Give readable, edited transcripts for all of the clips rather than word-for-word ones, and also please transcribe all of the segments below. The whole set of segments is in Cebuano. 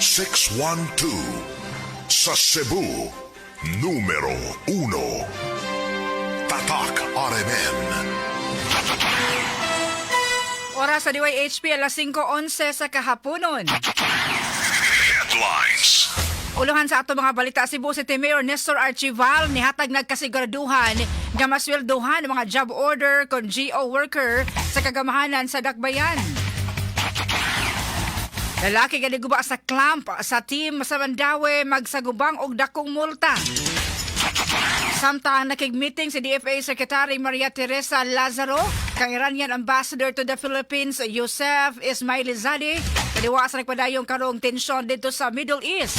612. Sa Cebu, numero 1. Tatak RMN. Oras sa DYHP, alas 5:11 sa kahaponon. Headlines. Uluhan sa ato mga balita, Cebu City Mayor Nestor Archival nihatag nagkasiguraduhan nga masweldohan ang mga job order kon GO worker sa kagamahanan sa Dakbayan. Lalaki nga niguba sa clamp sa team sa Mandaue magsagubang og dakong multa. Samtang nakig-meeting si DFA Secretary Maria Teresa Lazaro kang Iranian Ambassador to the Philippines Yusef Ismailizadeh, kaliwa sa nagpadayong karong tensyon dito sa Middle East.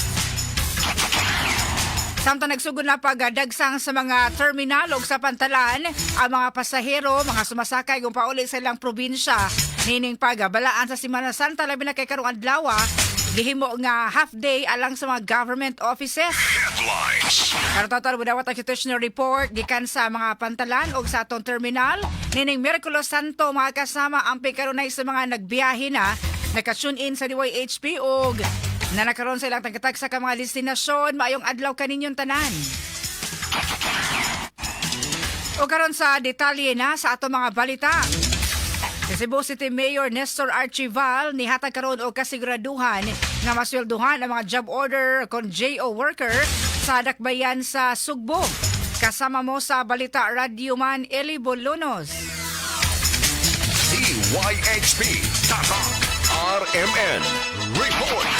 Samtang nagsugod na pagdagsang sa mga terminal ug sa pantalan ang mga pasahero, mga sumasakay kung pauli sa ilang probinsya nining pagbalaan sa Semana Santa, labi na kay karong adlaw gihimo nga half day alang sa mga government offices. Headlines. Karon total budawat ang situational report gikan sa mga pantalan ug sa atong terminal. Nining Miyerkules Santo, mga kasama, ang kanunay sa mga nagbiyahe na naka-tune in sa DYHP ug na nakaroon sa ilang tagtag sa mga destinasyon. Maayong adlaw kaninyong tanan. O karon sa detalye na sa atong mga balita. Si Cebu City Mayor Nestor Archival nihatag karon og kasiguraduhan nga masweldohan ang mga job order kon JO worker sa Dakbayan sa Sugbo. Kasama mo sa balita, Radyoman Eli Bolonos. DYHP Tatak RMN Report.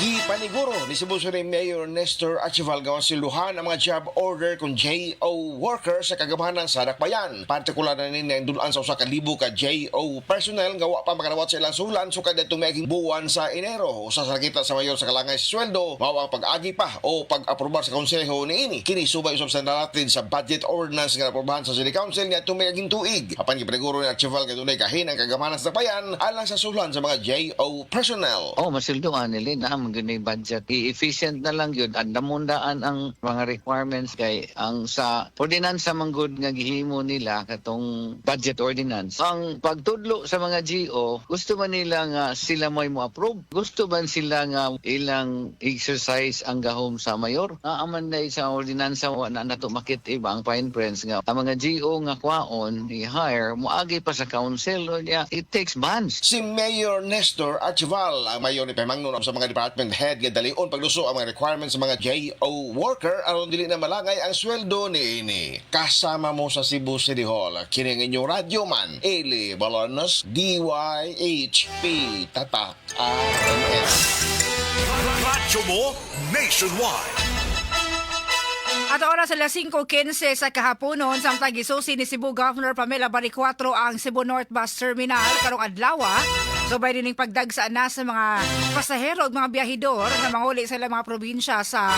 Gipaniguro ni Cebu City Mayor Nestor Archival nga maswelduhan ang mga job order kung JO worker sa kagamahanan sa Dakbayan. Partikular na ni ang dulaan sa 1,000 ka JO personnel nga wa pa makadawat sa ilang sulan sukad adtong miaging buwan sa Enero. Usa sa nakita sa mayor sa kalangay sa sweldo mao ang pag-agi pa o pag-aprobar sa konseho niini. Kini subay usab sa nalatid sa budget ordinance nga naaprubahan sa City Council niadtong miaging tuig. Apan gipaniguro ni Archival nga dunay kahin ang kagamahanan sa Dakbayan alang sa sulan sa mga JO personnel. Oh, masweldohan nila na ang gyud budget. I-efficient na lang yun. Andamundaan ang mga requirements kay ang sa ordinansa man gud nga gihimo nila katong budget ordinance. Ang pagtudlo sa mga GO, gusto man nila nga sila mo'y mo-approve. Gusto man sila nga ilang exercise ang gahom sa mayor. Nga aman na sa ordinansa, wa na nato makit iba ang fine prints nga ang mga GO nga kwaon i-hire moagi pa sa council. Yeah, it takes months. Si Mayor Nestor Archival, ang mayor ni pahimangno sa mga department head nga dalion pagluso ang mga requirements sa mga JO worker aron dili na malangay ang sweldo niini. Kasama mo sa Cebu City Hall, kini ang inyong radyo man, Eli Bolonos, DYHP Tatak RMN. Radyo mo nationwide. At oras alas 5:15 sa kahaponon, samtang gisusi ni Cebu Governor Pamela Baricuatro ang Cebu North Bus Terminal karong adlaw. Subay dining pagdagsa na sa mga pasahero ug mga biyahidor na manguli sa ilang mga probinsya sa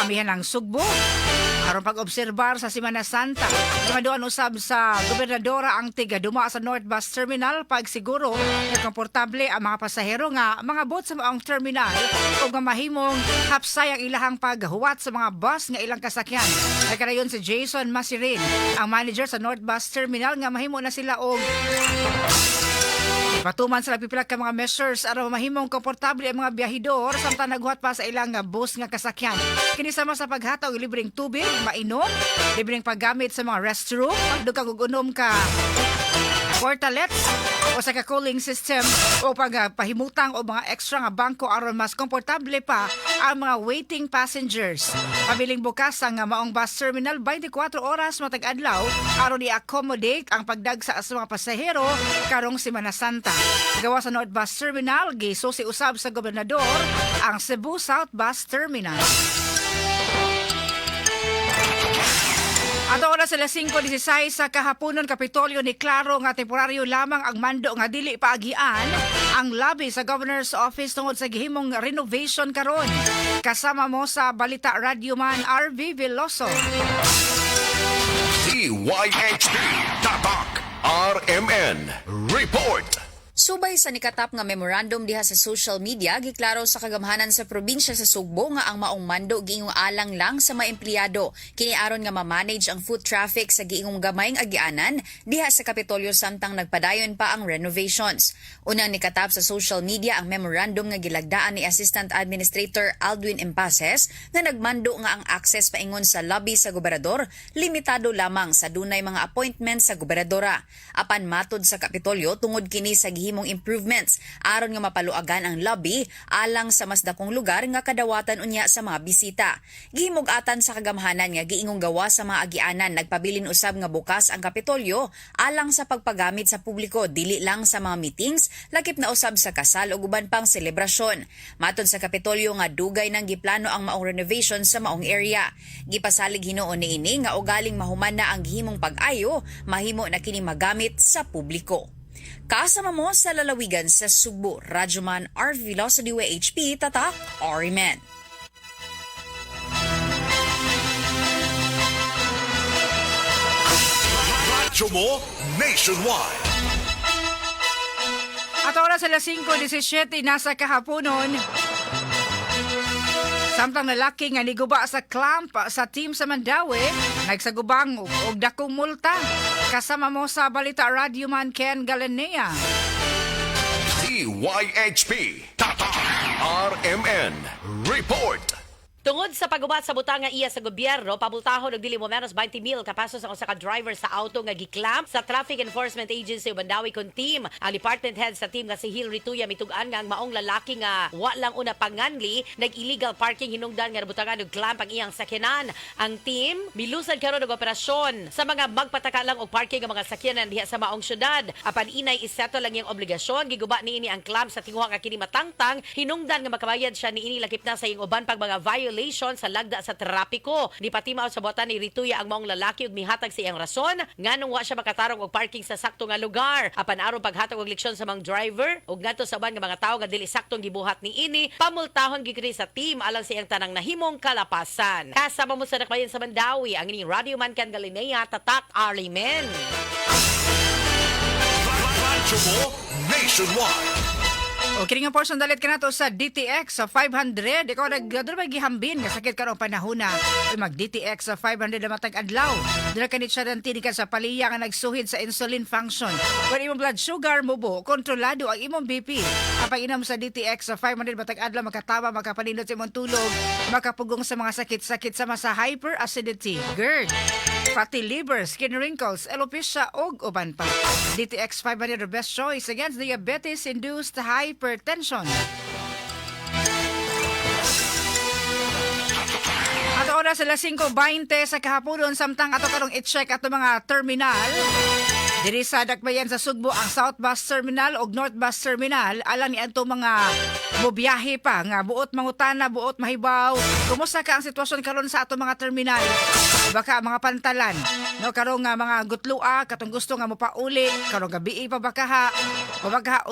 amihan ng Sugbo aron pag-obserbar sa Semana Santa. Gimanduan usab sa gobernadora ang tiga-duma sa North Bus Terminal pagsiguro nga komportable ang mga pasahero nga mangabot sa maong terminal ug nga mahimong hapsay ang ilahang paghuwat sa mga bus nga ilang kasakyan. Nagkarayon si Jason Masirin, ang manager sa North Bus Terminal, nga mahimo na sila og patuman sa pipila ka mga measures aron mahimong komportable ang mga biyahidor samtang naghuwat pa sa ilang bus nga kasakyan. Kini sama sa paghatag og libreng tubig, mainom, libreng paggamit sa mga restroom, pagdugkag og unom ka portalets o sa ka-cooling system o pagpahimutang o mga extra nga bangko aron mas komportable pa ang mga waiting passengers. Pabiling bukas ang maong bus terminal 24 oras matag adlaw aron i-accommodate ang pagdagsa sa mga pasahero karong Semana Santa. Gawa sa North Bus Terminal, gisusi usab sa gobernador ang Cebu South Bus Terminal. At oras alas 5:16 sa kahaponon, Kapitolyo ni klaro nga temporaryo lamang ang mando nga dili paagian ang lobby sa Governor's Office tungod sa gihimong renovation karon. Kasama mo sa balita, Radyoman RV Veloso. DYHP Tatak RMN Report. Subay sa nikatap nga memorandum diha sa social media, giklaro sa kagamhanan sa probinsya sa Sugbo nga ang maong mando giingong alang lang sa mga empleyado. Kini aron nga ma-manage ang foot traffic sa giingong gamayng agianan diha sa Kapitolyo samtang nagpadayon pa ang renovations. Unang nikatap sa social media ang memorandum nga gilagdaan ni Assistant Administrator Aldwin Empases nga nagmando nga ang access paingon sa lobby sa gobernador limitado lamang sa dunay mga appointment sa gobernadora. Apan matod sa Kapitolyo, tungod kini sa gihimong improvements aron nga mapaluagan ang lobby alang sa mas dakong lugar nga kadawatan unya sa mga bisita. Gihimug-atan sa kagamhanan nga giingong gawa sa mga agianan, nagpabilin usab nga bukas ang Kapitolyo alang sa pagpagamit sa publiko, dili lang sa mga meetings, lakip na usab sa kasal ug uban pang selebrasyon. Matod sa Kapitolyo nga dugay nang giplano ang maong renovation sa maong area. Gipasalig hinuon niini nga ugaling mahuman na ang gihimong pag-ayo, mahimo na kini magamit sa publiko. Kasama mo sa lalawigan sa Sugbo, Radyoman RV Velocity HP, Tatak, RMN. Radyo mo nationwide. At oras alas 5:17 nasa kahaponon. Samtang lalaki nga niguba sa clamp sa team sa Mandaue, nagsagubang og dakong multa. Kasama mo sa balita, Radyoman Ken Galanea. DYHP Tatak RMN Report. Tungod sa paggubat sa butang nga iya sa gobyerno, pabultahon og dili mo menos 20 mil ka pesos ang usa ka driver sa auto nga giklamp sa Traffic Enforcement Agency ug Mandaue kon team. Ang department head sa team nga si Hilary Tuya mitug-an nga ang maong lalaki nga wa lang una panganli nag-illegal parking hinungdan nga nabutangan og clamp ang iyang sakyanan. Ang team milusad karon og operasyon sa mga magpataka lang og parking nga mga sakyanan diha sa maong syudad. Apan inay isettle lang iyang obligasyon, giguba niini ang clamp sa tinguha nga kini matangtang hinungdan nga makabayad siya niini lakip na sa iyang uban pag mga violation sa lagda sa trapiko. Nipatimaw sa buhatan ni Rituya ang maong lalaki ug mihatag sa iyang rason nganong wa siya makatarong og parking sa sakto nga lugar. Apan aron paghatag og leksyon sa mga driver ug ngadto sa uban nga mga tawo nga dili saktong gibuhat niini, pamultahon gid kini sa team alang sa iyang tanang nahimong kalapasan. Kasama mo sa Dakbayan sa Mandaue, ang ining Radio Man Ken Galinea, Tatak Arlimen. Radyo mo nationwide. O kini nga portion dalit kanato sa DTX sa 500. Ikaw nag doon ba gihambin nga sakit karon panahon na uy, mag DTX sa 500 na matag adlaw. Dira kanit siya dan tinika sa paliya nga nagsuhid sa insulin function. When imong blood sugar mubo, kontrolado ang imong BP. Ang pag-inom sa DTX sa 500 matag adlaw makataba, makapanindot sa imong tulog, makapugong sa mga sakit-sakit sama sa hyperacidity, GERD, fatty liver, skin wrinkles, alopecia ug uban pa. DTX 500, the best choice against diabetes-induced hypertension. At oras alas 5:20 sa kahaponon, samtang ato karong i-check ato mga terminal. Diri sa Dakbayan sa Sugbo, ang South Bus Terminal ug North Bus Terminal, alang ni adto mga mobiyahe pa nga buot mangutana, buot mahibaw. Kumusta ka ang sitwasyon karon sa ato mga terminal? Baka mga pantalan, no, karong nga mga gutlua katong gusto nga mopauli karong gabi pa baka ha o baka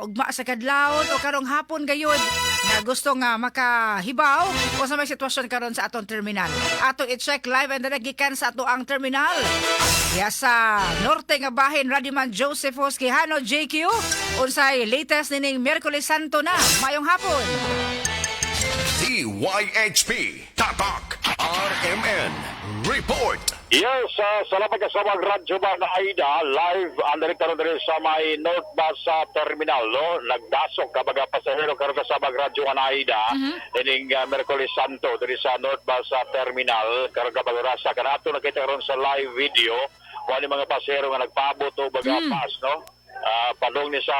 ugma sa kadlawon o karong hapon gayud nga gusto nga makahibaw o sa may sitwasyon karon sa atong terminal. Ato i-check live and direct gikan sa ato ang terminal. Ya sa norte nga bahin, Radyoman Joseph Quijano, JQ, unsay latest nining Miyerkules Santo na? Maayong hapon. DYHP Tatak RMN Report. Yes, salamat kasama ang Radyo Man Aida, live ang direkta ron diri sa may North Bus Terminal, no? Nagdasok ka mga pasahero karon kasama ang Radyo Man Aida ining Miyerkules Santo diri sa North Bus Terminal karon ka rasa kanato nakita karon sa live video kung ano yung mga pasahero nga nagpaabot o baga pass, no? Padung ni sa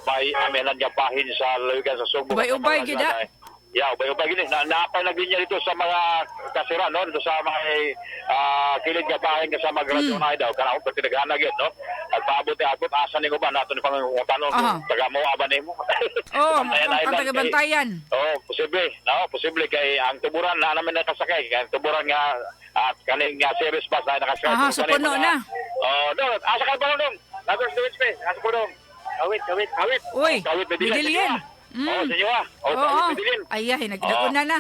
may amihanan nga bahin sa lalawigan sa Sugbo. Ubay-ubay gid, ah. Yeah, ubay-ubay gini. Na naapay na linya dito sa mga kasira, no? Dito sa may kilid nga bahin kasama mm. Na daw. Kana ko tinagana gyud, no? Nagpaabot ni abot asa ni uban nato ni pang tanong taga mo aba nimo. Oh, Bantayan ang Island, taga-bantayan. Oh, posible. No, posible kay ang tuburan na namin nakasakay. Kay ang tuburan nga at kaning nga series bus na nakasakay. Aha, so kaning puno na. Oh, no, asa ka pa dong? Lagos Luis pe, asa ko dong? Kawit, kawit, kawit. Uy, Kawit, may dila, Medellin. sige. Oh, sa inyo ah. Oh, Oo. sa Medellin. Ay, ay, nagdaguna na.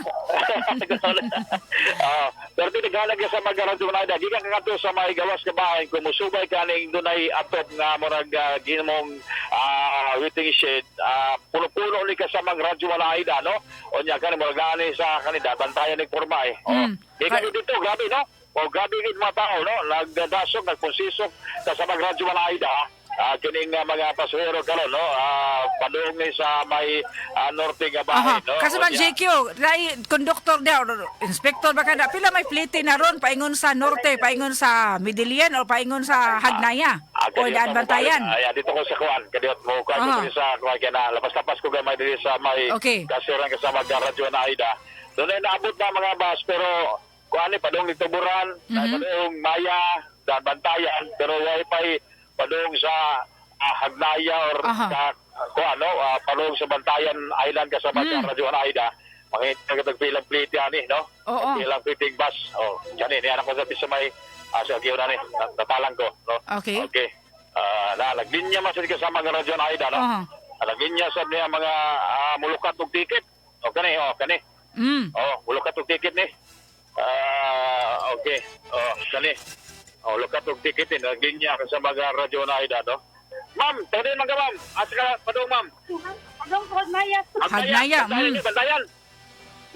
Ah, pero di naghalag ka sa mga radyo na gikan ka kadto sa may gawas ka bahay kung musubay ka ning dunay atop nga murag ginamong waiting shed, puno-puno ni ka sa mga radyo wala ida, no? Unya kani murag ani sa kanila bantayan ni porma eh. Oh. Gikan dito, grabe, no? O grabe gid mga tao, no? Nagdasok, nagponsisok ka sa mga radyo wala ida. Kining mga pasahero karon, no? Padung ni sa may norte nga bahay, no? Kasi man Unya. JQ, rai konduktor daw, inspector ba kada pila may plite na ron paingon sa norte, paingon sa Medellin o paingon sa Hagnaya o Kadiot daan ako Bantayan. balik. Ay, dito ko sa kuan, kadiot mo kuan ko diri sa kuan kaya na lapas-lapas ko gamay diri sa may kasiran kasama ka radyo na Aida. Doon ay naabot na mga bus pero kuan ni padung ni Tuburan, padung Maya, daan Bantayan, pero way pay padung sa Hagnaya or sa kuan, no, padung sa Bantayan Island kasama ka radyo na Aida. Makita ka pilang plate ani, no? Pilang plating bus. Oh, kani ni anak ko sa may sa giyo na ni, natalang ko, no? Okay. Na naglinya man sad kasama nga radyo na Aida, no? Naglinya sad niya mga mulukat og ticket. O kani, oh kani. Oh, mulukat og ticket ni. Okay. Oh, kani. Oh, lukat og ticket ni naglinya kasama nga radyo na Aida, no? Ma'am, tawag man ka, ma'am. Asa ka padung, ma'am? Padung ko Hagnaya. Hagnaya, Bantayan, bantayan.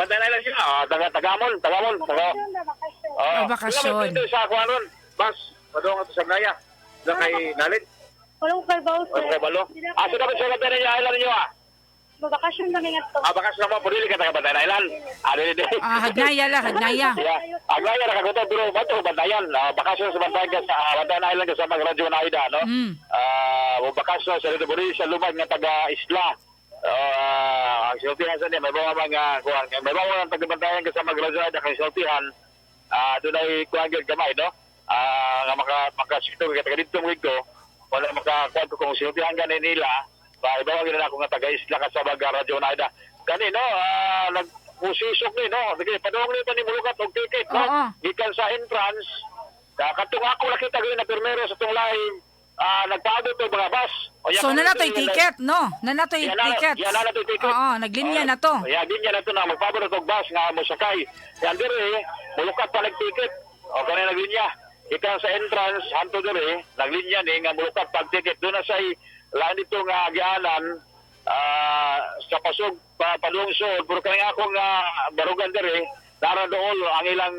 Bantayan lang siya. Taga Tagamon, Tagamon, taga. Ah, bakasyon. Wala sa kuan ron. Bas, padung ato sa Hagnaya. Sa kay Nalit. Walang trabaho, sir. O kay Balo. Asa dapat sa Bantayan Island ninyo ah? Bakasyon lang ingat to. Bakasyon na mo, pwede ka taga Bantayan Island. Dili, dili. Hagnaya la, Hagnaya. Yeah. Hagnaya nakaguto pero bato Bantayan. Bakasyon sa Bantayan ka sa Bantayan Island kasama ang radyo na Aida, no? O bakasyon sa Rito Buri sa lumag nga taga Isla. Ang sultihan sa niya, may bawa mga kuan, may bawa ng taga Bantayan kasama ang radyo na Aida kay sultihan. Doon ay kuan gyud gamay, no? Nga maka sikto ka taga didtong wig ko, wala maka kuan ko kung sultihan gani nila. Ba ibawa gyud na ako nga taga Isla kasama ang radyo na Aida. Kani, no, nagpusisok ni, no. Sige, padung ni pa ni mulukat og ticket, no? Gikan sa entrance, katong ako nakita gyud na permero sa tong lahi, nagpaabot og mga bus. O, So yan, nanatoy ticket, no? Nanatoy Yan na, tickets. yan na to'y ticket. Oo, naglinya na to. Ya, linya na to na magpaabot og bus nga mosakay. Yan dire, mulukat pa nagticket. O kani naglinya. Gikan sa entrance hanto dire, naglinya ni nga mulukat pag ticket. Doon na say lain dito nga agianan sa pasog pa padungsod pero kani akong barugan dire nara dool ang ilang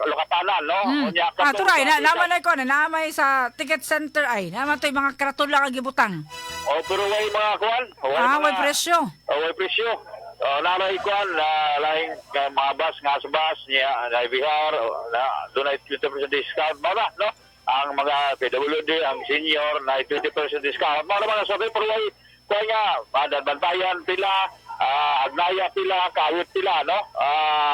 lokatanan, no? Unya katong Turay, na, naman na ko, na naamay sa ticket center ay, naman to'y mga karatula ang gibutang. Oh, pero way mga kuan, way Way presyo. Oh, way presyo. Oh, naray kuan na laing mga bus nga sa bus niya na IVR, na doon ay 20% discount mao na, no? Ang mga PWD, ang senior na 20% discount. Mao na mga sabi pero way kuan nga Bantayan pila, Hagnaya pila, Kawit pila, no?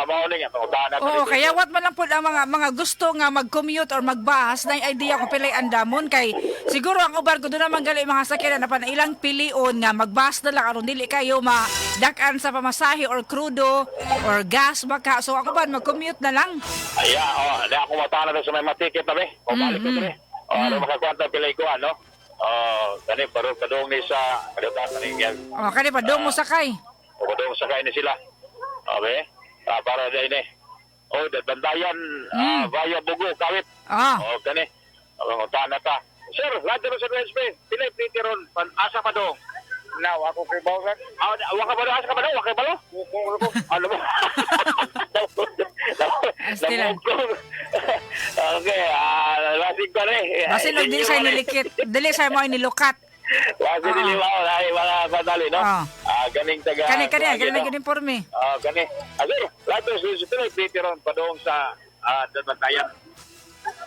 Mao ni nga pangutana pa Oo, dito. kaya wat man lang po ang mga gusto nga mag-commute or mag-bus na idea ko pilay andamon kay siguro ang uban ko doon naman gali mga sakyanan na pan ilang pilion nga mag-bus na lang aron dili kayo madak-an sa pamasahe or krudo or gas baka so ang uban mag-commute na lang. Ay, oh, di ako matana sa may matiket tabi. O balik ko tabi. O, ano makakwanta pilay ko, ano? Oh, kani paro padung ni sa kaliwatan ni yan. O kani pa dong mo sakay. O padung sakay ni sila. Okay? Para din eh. Oh, Bantayan, via Bugo, Kawit. O, kani. O, tana ta. Sir, lahat ro sa NSP. Pilay pliti ron, asa pa do? Now, ako kay Bawsan. Waka ba do? Asa ka ba do? Waka ba do? Ano mo? Astila. Okay, lasing ko rin. Basin og dili say nilikit, dili say mo nilukat. Lasing dili mo ay mga kadali, no? Ganing taga Kani kani kani naging informe. Gani. Sir, lahat ng susunod pliti ron padung sa Bantayan.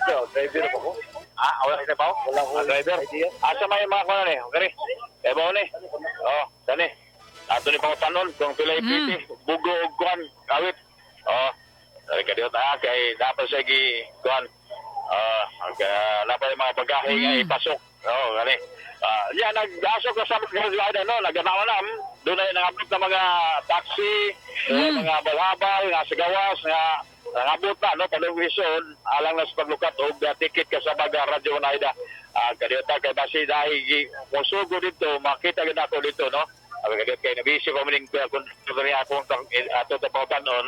So, driver ko. Wala ka pa? Wala ko. Driver. Asa may mga kuno ni? Okay. Eh ba ni? Oh, kani. Ato ni pangutanon kung pilay pliti, bugo og kuan, kawit. Oh, dari kadiyot kay dapat sa gi kuan. Dapat yung mga bagahe nga ipasok. Oh, kani. Yan nag-asok ka sa mga no, naganaw na. Doon ay nangabot na mga taxi, mga balhabal, nga sigawas, nga nangabot na, no, palung Quezon, alang na sa paglukat og ticket ka sa mga radyo na ida. Kadiyota kay basi dahil musugo dito, makita gid ako dito, no. Abi kay na busy pa man kung diri akong ato ta pangutanon.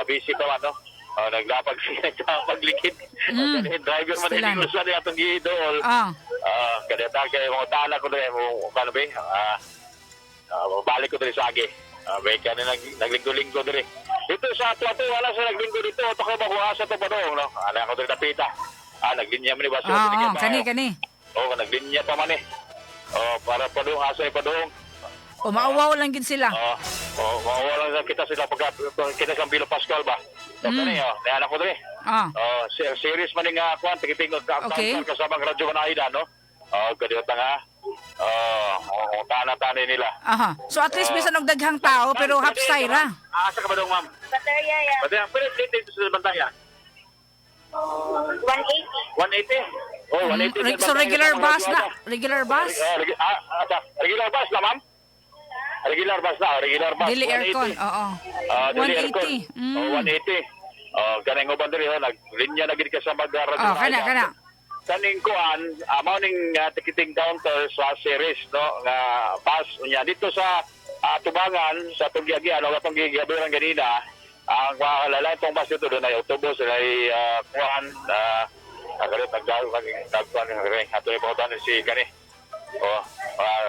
Busy pa man, no. Naglapag nagpaglikid. Driver man Stilan. ini usa ni atong gidool. Kadata kay mga tana ko diri mo kano ba? Balik ko diri sa agi. May kani naglinggo-linggo diri. Dito sa ato ato wala sa naglinggo dito. Ato ko ba kung asa to pa dong, no? Ana ko diri dapita. Naglinya man ni basi. Ah, oh, kani kani. Oh, naglinya pa man eh. Oh, para pa dong asa pa dong. O mauwaw lang gid sila. Oh, mawala lang kita sila pagka kita sa Bilo Pascual ba. So kani oh, niana ko diri. Oh, series man nga kuan tikiting ka kasama ang Radyo Manaida, no? Oh, kadiyot nga. Oh, tana-tani nila. Aha. So at least bisan og daghang tao pero hapsay ra. Asa ka ba dong, ma'am? Baterya ya. Pati ang pilit dito sa Bantaya. 180. 180? Oh, 180. So regular bus na. Regular bus. Regular bus na, ma'am? Regular bus na, oh, regular bus. Dili 180. aircon. Oo. Dili aircon. 180. Oh, 180. Oh, kanang uban diri oh, naglinya na gid ka sa mag Oh, kana kana. Kaning kuan, mao ning ticketing counter sa series, no, nga bus unya dito sa tubangan sa Tugyagian o atong gigabiran ganina. Ang uh, itong bus dito doon ay autobus ay kuan kalit nagdaw nagkuan ato ipautan si kani. Oh,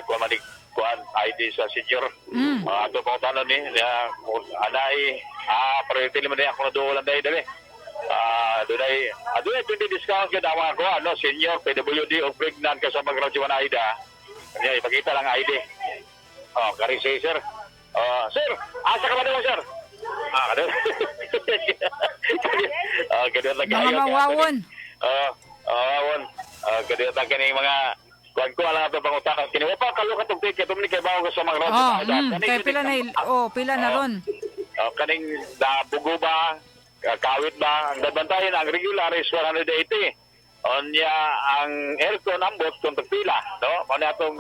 kuan man kuan ID sa senior. Ato pautanon ni anay priority man ako na duolan dai dali. Dunay dunay 20 discount gyud ang mga kuan, no, senior, PWD o pregnant kasama graduate Aida. Kanya ipakita lang ID. Oh, kari si sir. Oh, sir, asa ka ba naman, sir? Kado. Kadiyot lang Mga kayo. mawawon. Mawawon. Kadiyot lang kaning mga kuan ko lang ato pangutakan. Kini wa pa kalukat og ticket tumni kay bawo sa mga Oh, radyo. kay pila na oh, pila na ron. Oh, kaning da bugo ba, kawit ba, ang dabantayan ang regular is 180. Onya ang aircon ambot kung tagpila, no? Mao na atong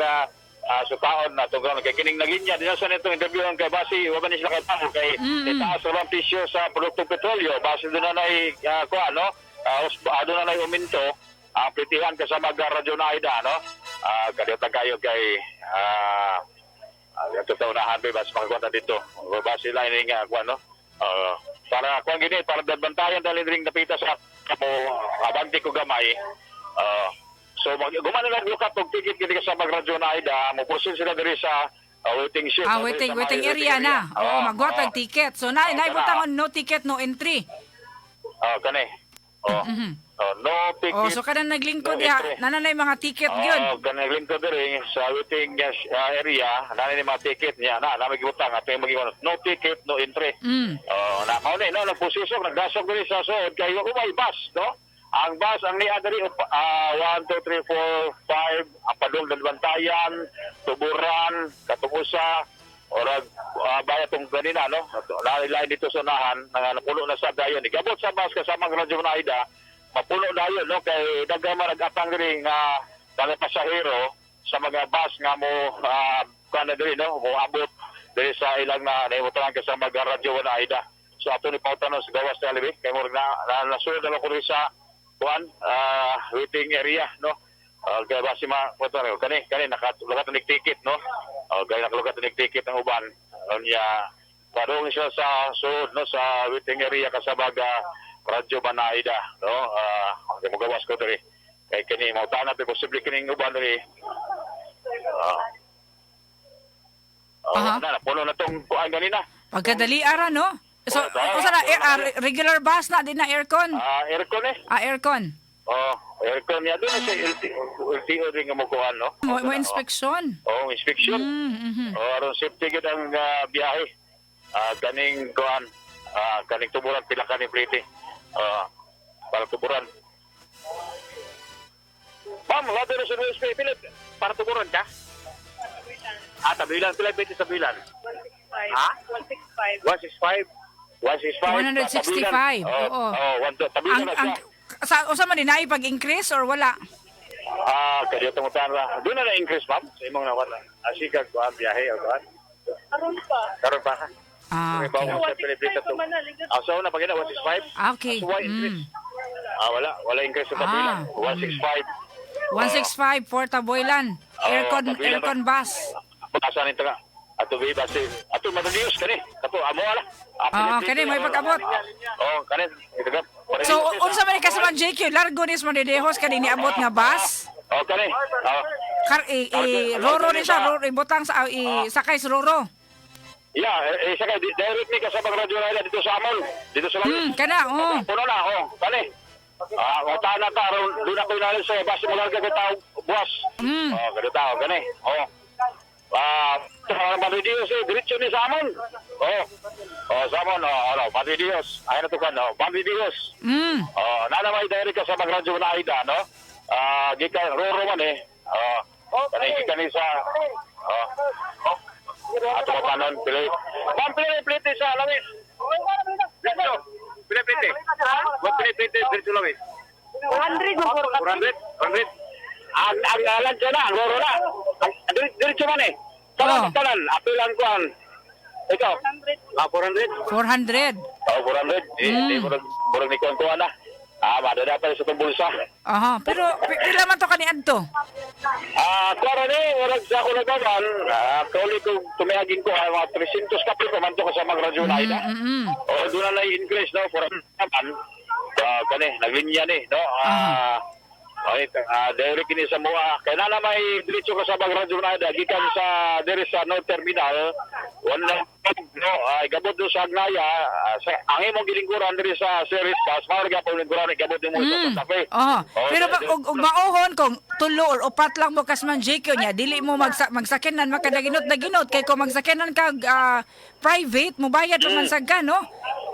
sutaon na atong kay kining naglinya dinha sa nitong interview ang kay basi wa ba ni sila kay tao kay itaas ra ang presyo sa produktong petrolyo basi doon na nay kuan, no? Doon na nay uminto ang pritihan kasama ga Radyo Naida, no? Kadiyot kayo kay ato taunahan ba bas makakwanta dito. Basi lang ini nga kuan, no? Para kuan gini para dadbantayan dali ring napita sa mo abante ko gamay. So mag gumana lang lukat og ticket gid ka sa magradyo na ida, mo proceed sila diri sa waiting shed. Waiting Diri sa waiting may area na. Oo, magwatag ticket. So na Oh, naibutang kana. on no ticket no entry. Oh, kani. Oh. Oh, no ticket. Oh, so kanang naglingkod no diha, entry. nananay mga ticket gyud. Oh, kanang lingkod diri sa waiting area, nana ni mga ticket niya na, na magibutang ato yung magiwan. No ticket, no entry. Oh, na mao ni no nagposisyon, nagdasok diri sa suod kay umay bus, no? Ang bus ang niya diri 1 2 3 4 5 ang padung Dalbantayan, Tuburan, Katubusa, orag baya tong ganina, no? Lain dito sa unahan, nga napuno na sa dayon. Igabot sa bus kasama ang Radyo Naida, mapuno dayon, no? Kay daghan man nag-atang diri nga mga pasahero sa mga bus nga mo kana diri, no, mo abot diri sa ilang na naimutangan kasama ang Radyo Naida. So ato ni pautanon sa gawas sa libi kay murag na nasunod na ko diri sa kuan waiting area, no? Kaya basi ma kuan kani kani nakalukat ni ticket, no? Kaya nakalukat ni ticket ang uban unya padung siya sa suod, no, sa waiting area kasabaga Radyo Banaida, no? Mo gawas ko diri kay kini mautana pe posible kining uban diri. Na puno na tong kuan ganina. Pagkadali ara, no? So, Oh, usa na regular bus na din na aircon. Aircon eh. Aircon. Oh, aircon niya doon sa LTO din nga mo kuan, no? Mo inspection. Oh, inspection. Oh, aron safety gid ang biyahe. Kaning kuan, kaning tuburan pila kaning plate. Para tuburan. Ma'am, wala sa USB pila para tuburan ka? Tabilan pila pwede sa bilan. 165. Ha? 165. 165. 165. 165, oo. Oh, one, tabilan Ang na ang siya. sa usa man din pag-increase or wala? Kaya itong ra. Doon na na-increase, ma'am. Sa imong nawala. Asikag ko, biyahe, o kuan. Karon pa. Karon pa. Okay. Bawo sa Pilipita 165 to. pa man na. Ligat. So na pagina 165. Okay. So, why increase? Wala, wala increase sa tabilan. 165. 165 for Taboylan. Aircon Tabuilan aircon bus. Asa nito nga. Ato bi basi ato Madridios kani. Kato amo ala. Oo, kani, may pag-abot. Oh, kani. So unsa man ni kasama JQ, largo ni sa Madridejos kani niabot nga bus? Oh, kani. Oh. Kar i, i roro ni siya, roro ibutang sa i sakay sa roro. Yeah, eh, saka direct ni kasama radyo na dito sa Amon, dito sa Langit. Kana oh. Puno na, oh, kani. Ah, wata na ta ron doon ako inalis sa basi mo larga ko tao buwas. Oh, kada tao kani. Oh. Ah, Madridios eh, diretso ni sa Amon. Oh. Oh, sa Amon, oh, ano, Madridios. Ay na to kan, oh, Madridios. Oh, nana may direct ka sa magradyo na Aida, no? Ah, gikan Roro man eh. Oh, kani gikan ni sa oh. Ato ka panon, pili. Ma'am, pili, pili sa langis. Diretso. Pili, pili. Ma'am, pili, pili, diretso langis. 400 mo 400, 400. Ang alan dyan na, ang roro na. Ang, diretso man eh. Tanan, Oh. tanan. Ato lang kuhan. Ikaw? Ah, 400? 400. Oh, 400. Eh, di, murag ni kuhan kuhan na. Ah, madada pa sa itong bulsa. Aha, pero pila man to kani adto? Ah, kuwara ni, murag sa ako nagaman, ah, kauli ko tumiagin ko, ah, mga 300 kapil ko man to kasama ang radyo na ida. Oh, doon na na-increase, no, for naman. Ah, kani, naglinya ni, no? Ah, okay, ah, direct kini sa mua. Kaya na may diretso ka sa radyo na ida, gikan sa, dire sa North Terminal, wala no, ay gabot do sa Agnaya, ah, sa, ang imong gilingkuran diri sa Series Bus, mao ra gyapon lingkuran gabot nimo sa Santa Fe. Oh, Oh, pero pag og maohon kung tulo or upat lang mo kasman JQ niya, dili mo magsakyanan makadaginot daginot kay kung magsakyanan ka ah, private, mobayad pa man sad ka, no?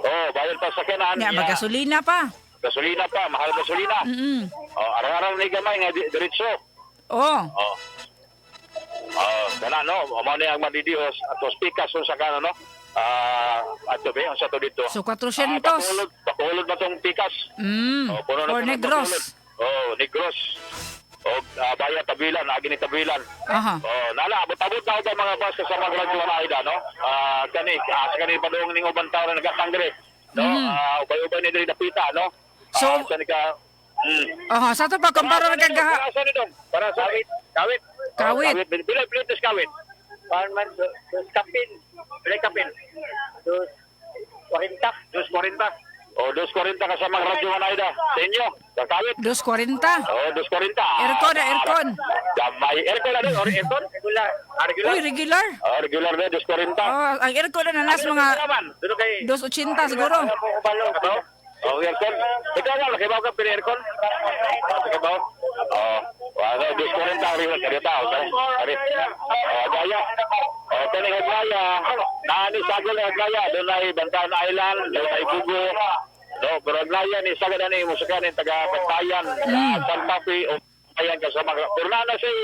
Oh, bayad pa sa sakyanan. Nya Ya. magasolina pa. Gasolina pa, mahal gasolina. Oh, araw-araw ni gamay nga diretso. Oh. Oh. Oh, kana no, mao ni ang madidihos ato pikas sa kana no. Ah, ato be unsa to dito. So, 400. Ah, bakulod, bakulod na tong pikas. Oh, puno na Or to ng Negros. bakulod. Oh, Negros. Oh, baya Tabilan, agi ni Tabilan. Aha. Oh, nala abot-abot na og mga bus sa mga radyo na ida no. Ah, kani, asa kani padung ning uban tawo na nagatangre. No, ah, ubay-ubay ni diri dapita no. So- Ah, sa ni ka. Aha, sa to pag kumpara ra kag Para sa nito? Para sa Kawit. Kawit. Kawit. Oh, Kawit. Pila pila tos kawit? Pan man dos kapin. Pila kapin? Dos 40. Dos 40. Oh, dos 40 kasama ang radyo Manayda. Sa inyo, sa Kawit. 240. Oh, dos 40. Aircon na, aircon. Gamay. Aircon na din. Or aircon? Regular. Ah, regular. Uy, regular. Oh, regular na, dos 40. Oh, ang aircon na nanas mga Naman, doon kay 280 siguro. Kabaw? Oh, aircon. Ikaw nga, nakibaw ka pila aircon? Nakibaw? Oh, wala, dos 40 ang regular. Kaya tao, kaya. Oh, gaya. Oh, kani Haglaya. Naani sagol ng Haglaya. Doon ay Bantaan Island, doon ay Bugo. No, pero Haglaya ni sagad ani mo sa kanin taga Bantayan, Santa Fe o Bantayan kasama. Pero na na say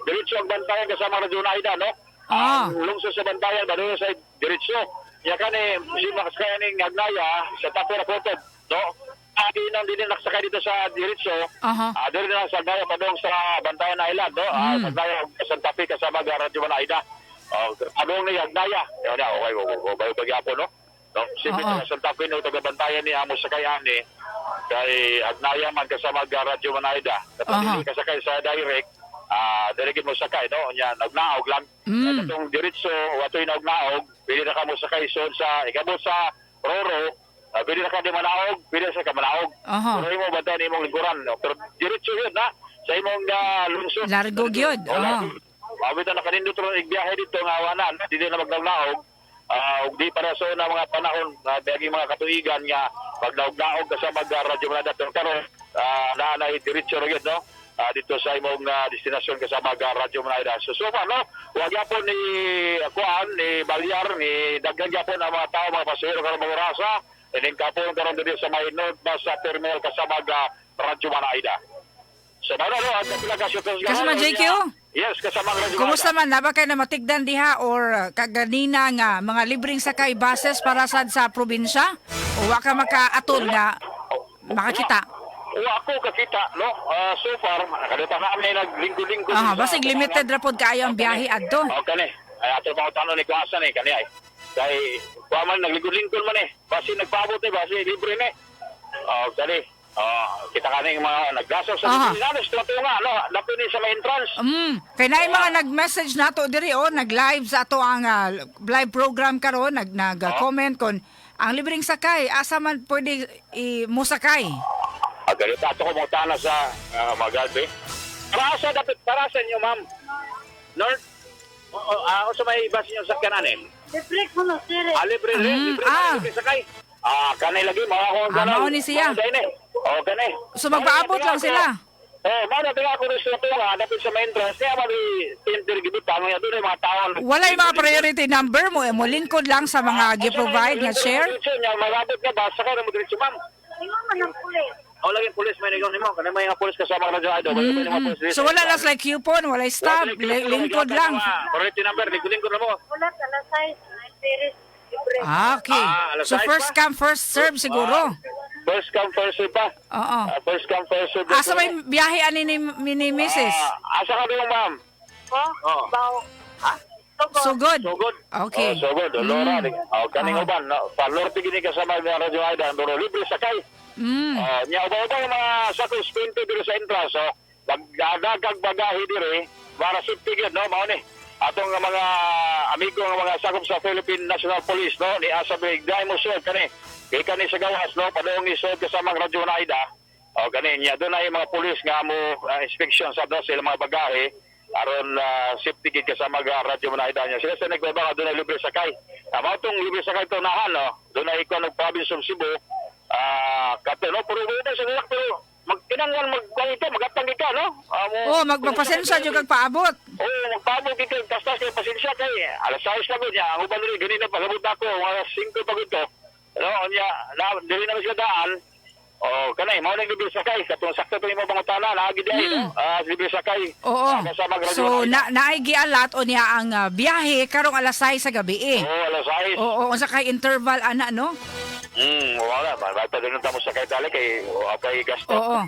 diretso ang Bantayan kasama Radyo Naida, no? Ah. Ang lungsod sa Bantayan, ba sa diretso. Ya kani si makasakay ning Haglaya sa Tapera Kotob, no? Agi nang dinil nakasakay dito sa diretso. Aha. Ah, diri na lang sa Haglaya padung sa Bantayan Island, no? Ah, sa Haglaya Santa Fe kasama ang Radyo Naida. Oh, adong ni Haglaya. Yun na, okay, okay, okay, okay, no? No, sipit Oo. na Santa Fe no taga Bantayan ni amo sakay ani kay Hagnaya man kasama ang Radyo Manaida. Aha. Katong dili kasakay sa direct, ah dili gid mo sakay no nya nagnaog lang. Katong diretso watoy nagnaog, pili na ka mo sakay sud sa ikabot sa Roro, pili na ka di manaog, pili sa ka manaog. Aha. Pero imo bantayan imong lingkuran, no? Pero diretso yun na sa imong lungsod. Largo gyud, Oh, oo. largo. Awit na nakanindot ron igbiyahe dito nga wala na dili na magnaog. Ah, ug di para sa una mga panahon nga uh, mga katuigan nga pagnaog-naog ka sa mag Radyo Manada pero karon naa na diretso ra gyud no. Ah, dito sa imong destinasyon kasama ga Radyo Manada. So so far, no, wa gyapon ni kuan ni Balyar ni daghan gyapon ang mga tao mga pasahero karon mga rasa ining kapon karon diri sa may North Bus Terminal kasama ga Radyo Manada. So mao na no, ang kapila ka Kasama JQ? Yes, kasama ang Radyo Kumusta Manada. man na ba kay namatigdan diha or kaganina nga mga libreng sakay buses para sad sa probinsya? O wa ka makaatol nga makakita? Wa ako kakita, no? Ah, so far, nakadata na kami naglingkod-lingkod. Aha, basig limited ra pod kaayo ang biyahe adto. Okay ni. Ay ato pa ko ni kuasa ni kani ay. Kay kuha man naglingkod-lingkod man eh. Basi nagpaabot eh, basi libre ni. Oh, kani. Oh, kita kaning mga nagdasok sa uh -huh. Sa nga, no? Lapin ni sa may entrance. Kay naay mga nag-message nato diri oh, nag-live sa ato ang live program karon, nag nag comment kon ang libreng sakay asa man pwede mosakay. Ganito ato ko mangutana sa Magalbe. Para sa dapat para sa inyo, ma'am. North. O sa may bus inyo sakyan ani. Libre ko na, sir. Ah, libre rin, libre, libre sakay. Kanay lagi mao ako Mao ni siya. Oh, kanay. So magpaabot lang sila. Eh, mao na tinga ko sa tunga, dapat sa main entrance niya mali tender gibutang nga doon mga tao. Wala yung mga priority number mo, eh, mo lingkod lang sa mga gi-provide nga share. Nya magabot nga basta ka mo diretso, ma'am. Ingon man ang pulis. O lagi pulis may nigaw nimo, kanay may mga pulis kasama ka radyo idol. So wala lang like coupon, wala stop, lingkod lang. Priority number, lingkod na mo. Wala ka na size. Ay, libre. Okay. So first come first serve siguro. First come first serve pa. Oo. First come first serve. Asa may biyahe ani ni Mrs. Asa ka doon, ma'am? Oh, bao. Ha? Sugod. Sugod. Okay. Oh, sugod. Lora. Oh, kaning uban, no? Palorte gini kasama ni Radyo Aida, pero libre sakay. Nya uba-uba yung mga sakos 20 diri sa entrance, so pagdadagag bagahe diri para safety gyud, no, mao ni. Atong nga mga amigo nga mga sakop sa Philippine National Police, no, ni Asa Big Dai mo serve kani. Kay kani sa gawas, no, padung ni serve kasama ang Radyo Aida. O kani niya doon ay mga pulis nga mo inspection sa dos ilang mga bagahe aron safety gid kasama ga Radyo Manaida niya. Sila sa nagbabaga nga doon ay libre sakay. Mao tong libre sakay to nahan, no. Doon ay ikaw ng province of Cebu. Kato, no, pero wala sa nilak, pero magkinanglan magkuhan ito, magatang ka, no? Oh, magpasensya jud kag paabot. Oo, magpaabot ka, tastas kay pasensya kay alas 6 na niya, ang uban diri ganina pagabot ako, mga 5 pagod to. No, unya, na diri na siya daan. Oh, kanay mao nang libre sakay, katong sakto to imo pangutana, naagi di no? Libre sakay. Oo. So na naay gialat o niya ang biyahe karong alas 6 sa gabi eh. Oo, alas 6. Oo, unsa kay interval ana, no? Wala, bata din mo sakay dali kay kay gasto. Oo.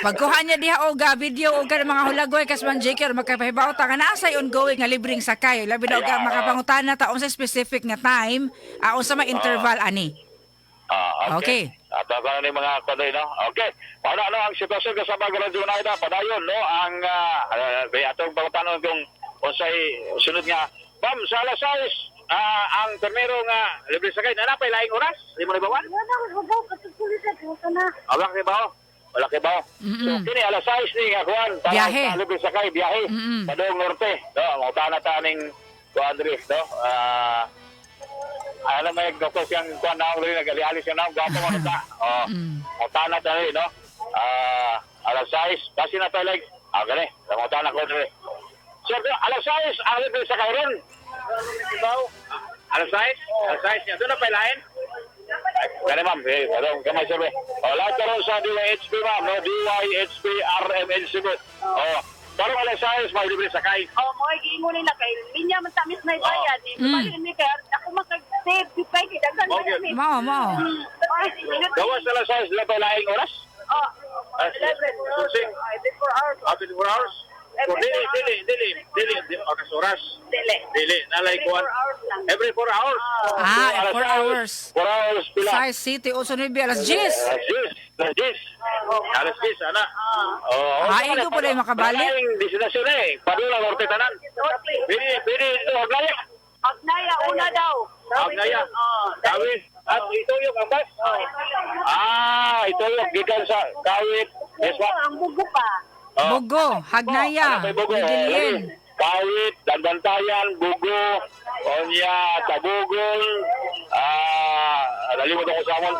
Pagkuha niya diha og video og kanang mga hulagoy kasman Jaker makapahibaw ta nga naa say ongoing nga libreng sakay. Labi na og makapangutana ta unsa specific nga time, unsa may interval ani. Okay. At para ni mga kadoy, no? Okay. Paano ano ang sitwasyon kasama Radyo Naida? Padayon, no? Ang atong pangutanon kung unsay sunod nga. Ma'am, sa alas 6, ang primero nga libre sakay, nanapay laing oras? Di mo nabawan? Wala ko babaw, katutulit at wala na. Wala kay bao? Wala kay bao? So, kini alas 6 ni nga kuan para Biyahe. sa libre sakay, biyahe. Padung norte, no? Mangutana ta ning kuan diri, no? Alam may doktor siyang kuan na diri nagali-ali siya na gato mo ta. Oh. Mangutana ta diri, no? Alas 6, kasi na tayo like gani, mangutana ko diri. Sir, alas 6 ang libre sakay ron. Alas 6? Alas 6 niya. Doon na pailain? Kani ma'am, eh, adong kamay sir. Oh, lahat karon sa DYHP ma'am, no? DYHP RMN Cebu. Oh, karong alas 6 may libre sakay. Oh, mga giingon nila kay linya man tamis na ibayad. Eh. Bali ni kay ako makag-save di pa kay daghan man Okay. kami. Mao, mao. Gawas alas 6 wala pa laing oras? Oh, Alas 11. 12. 24 hours. 24 hours. So, dili, dili, dili, dili, dili, oras, oras. Dili. Dili, nalay Every kuan. 4 hours lang. Every 4 hours. Ah, So, alas 4 6, hours. 4 hours pila. Size City 8:09 alas 10. Alas 10, alas 10. Alas 10, ana. Oo. Igo po na yung makabalik. Maraming destinasyon eh. Padula, Norte Tanan. Pwede, pwede, ito, Hagnaya. Agnaya una daw. Hagnaya. Oh, Kawit. At ito yung ang bus. Ito yung gikan sa Kawit. Yes, ma'am. Ang bugo pa. Oh. Bugo, Hagnaya, Ano may Bugo? Medellin. Kawit, Dandantayan, Bugo, Onya, Tabugol, nalimot ako sa amon.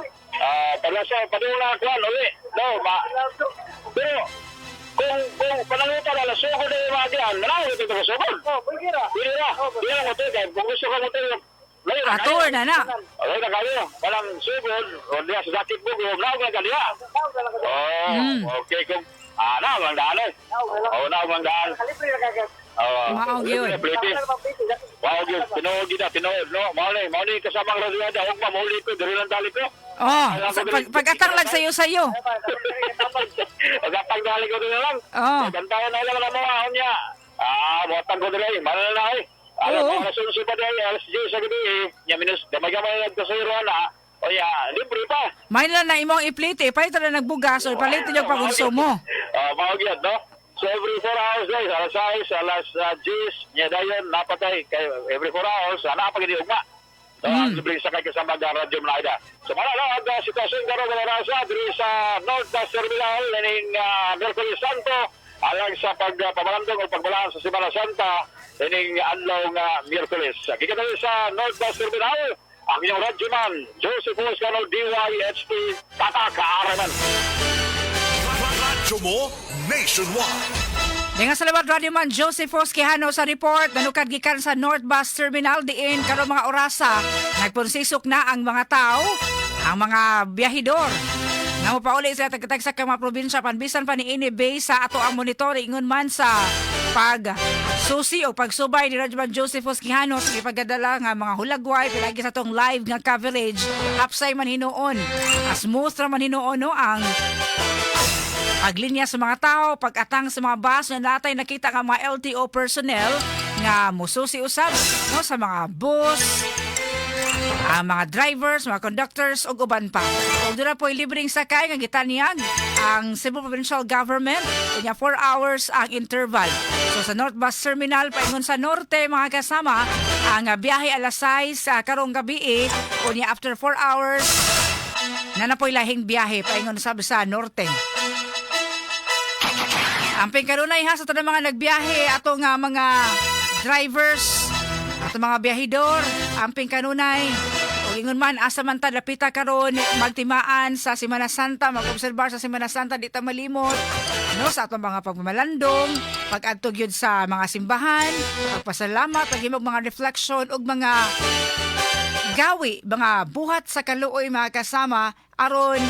Padula, padula, kwan, uli. No, ma, pero, kung panangutan na sugod na yung mga diyan, manawag ito sa sugod. Oh, pwede ra. Pwede na, pwede na mo ito, kung gusto ka mo ito, layo na Tour na na. Layo na kayo, walang sugod, o diya sa dakit Bugo, manawag na kaniya. Oh, okay, kung, na, ang daan eh. Oh, na, ang daan. Libre ra kagad. Oh, Mao gyud. Mao gyud, tinuod gyud, tinuod, no. Mao ni kasamang radyo, huwag pa mauli ko, diri lang dali ko. Oh, pag-atang lang sayo-sayo. Pag-atang dali ko diri lang. Oh. Bantayan na lang ang mga niya. Motang ko diri, mana na eh. Alas Oo. alas 11 pa diri, alas 10 sa gabi eh. Nya minus, gamay-gamay nagkasayro na. O ya, libre pa. May na na imong iplite, palit na nagbugas or palit yung pagkonsumo. Ah, mao gyud, no? So every 4 hours guys, alas 6, alas 10, nya dayon napatay kay every 4 hours, ana pa gid ugma. So, ang libreng sakay kasama ng Radyo Mlaida. So, mala lang ang sitwasyon karon mga rasa diri sa North Bus Terminal ining Miyerkules Santo alang sa pagpamalandong o pagbalaan sa Semana Santa ining adlaw nga Miyerkules. Gikan diri sa North Bus Terminal, ang inyong radyo man, Joseph Oscano, DYHP, Tatak, Araman. Radyo mo nationwide. Dengan salamat Radio Man Joseph Quijano sa report nanukad gikan sa North Bus Terminal diin karong mga orasa nagpunsisok na ang mga tao, ang mga biyahidor nga mopauli sila tagtag sa mga probinsya panbisan pa niini base sa ato ang monitoring ingon man sa pag susi o pagsubay ni Radyo Man Joseph Quijano sa ipagadala nga mga hulagway pilagi sa atong live nga coverage. Hapsay man hinuon, smooth ra man hinuon, no, ang paglinya sa mga tao, pag-atang sa mga bus na natay nakita nga mga LTO personnel nga mususi usab, no, sa mga bus, ang mga drivers, mga conductors ug uban pa. Ug dira po'y libreng sakay nga gitanyag ang Cebu Provincial Government, unya 4 hours ang interval. So sa North Bus Terminal paingon sa norte, mga kasama, ang biyahe alas 6 sa karong gabi, unya after 4 hours na na po'y lahing biyahe paingon sab sa norte. Amping kanunay ha sa tanang mga nagbiyahe, ato nga mga drivers, ato mga biyahidor, amping kanunay. Ug ingon man asa man ta dapita karon magtimaan sa Semana Santa, mag-obserbar sa Semana Santa, di ta malimot, no, sa atong mga pagmamalandong, pag-adto gyud sa mga simbahan, pagpasalamat, paghimog mga reflection ug mga gawi, mga buhat sa kaluoy, mga kasama, aron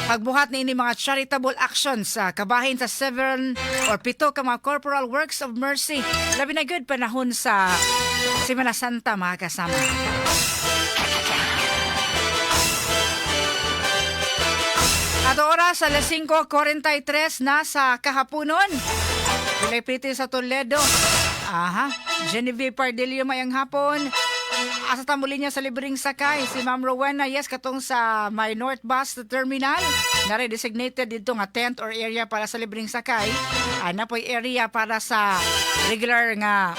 pagbuhat niini mga charitable actions sa kabahin sa seven or pito ka mga corporal works of mercy. Labi na gud panahon sa Semana Santa, mga kasama. At oras alas 5:43 na sa kahaponon. Pilay Priti sa Toledo. Aha. Genevieve Pardillo, mayang hapon. Asa ta muli niya sa libreng sakay? Si Ma'am Rowena, yes, katong sa may North Bus Terminal. Nare designated dito nga tent or area para sa libreng sakay. Ana po'y area para sa regular nga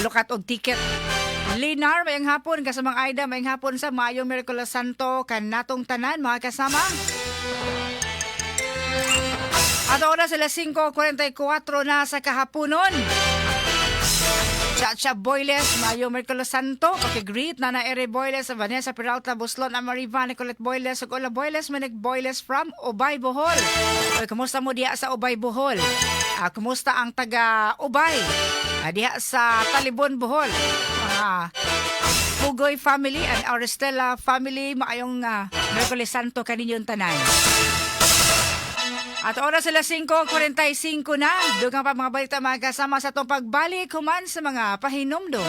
mulukat og ticket. Linar, mayang hapon. Kasamang Aida, mayang hapon sa Mayo Miyerkules Santo kanatong tanan, mga kasama. At oras alas 5:44 na sa kahaponon. Chacha Boyles, Mayo Miyerkules Santo, paki-greet Nana Ere Boyles, Vanessa Peralta Buslon, Amariva Nicolette Boyles, ug Ola Boyles, Manig Boyles from Ubay, Bohol. Oy, kumusta mo diha sa Ubay, Bohol? Ah, kumusta ang taga Ubay? Ah, diha sa Talibon, Bohol. Mga Pugoy family and Aristela family, maayong Miyerkules Santo kaninyong tanan. At oras alas 5:45 na. Dugang pa mga balita, mga kasama, sa itong pagbalik human sa mga pahinumdum.